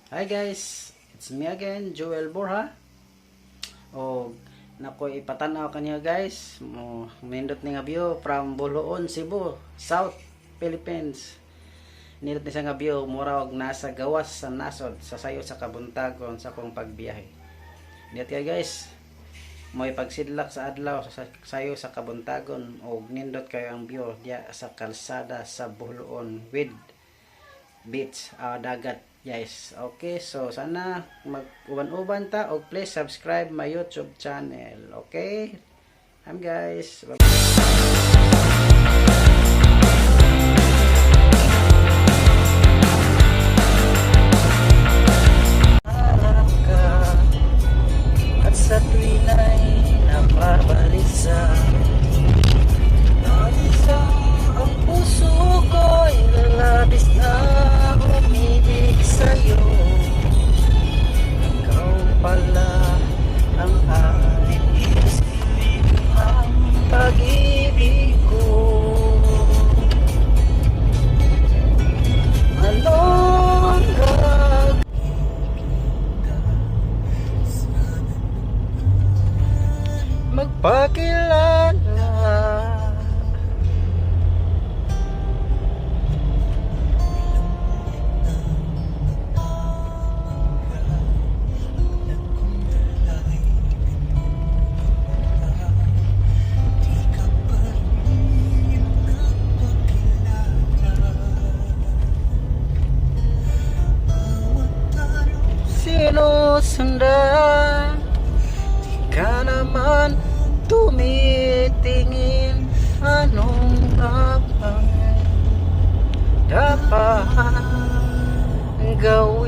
Hi guys, it's me again, Joel Borja. O nako ipatanaw kaniyo, guys. Mo nindot ni nga view from Boljoon, Cebu, South Philippines. Nindot ni siya nga view, mura og nasa gawas sa nasod sa sayo sa kabuntagon sa akong pagbiyahe. Nindot kayo, guys. Mo ipagsidlak sa adlaw sa sayo sa kabuntagon og nindot kayo ang view diya sa kalsada sa Boljoon with beach, dagat, guys. Okay, so sana mag-uban-uban ta og please subscribe my YouTube channel. Okay? I'm guys. Bye. Harap ka at sa tuwin ay napabalisa. Nalisa ang puso ko'y labis na umibig sa'yo. Ikaw pala ang aking ang pag-ibig ko. Anong gag magpakilala. At kung dala'y pinupunta, di ka pa rin nagpakilala. Bawat araw Sinusundan, di ka naman tumitingin. Anong dapat dapat gawin?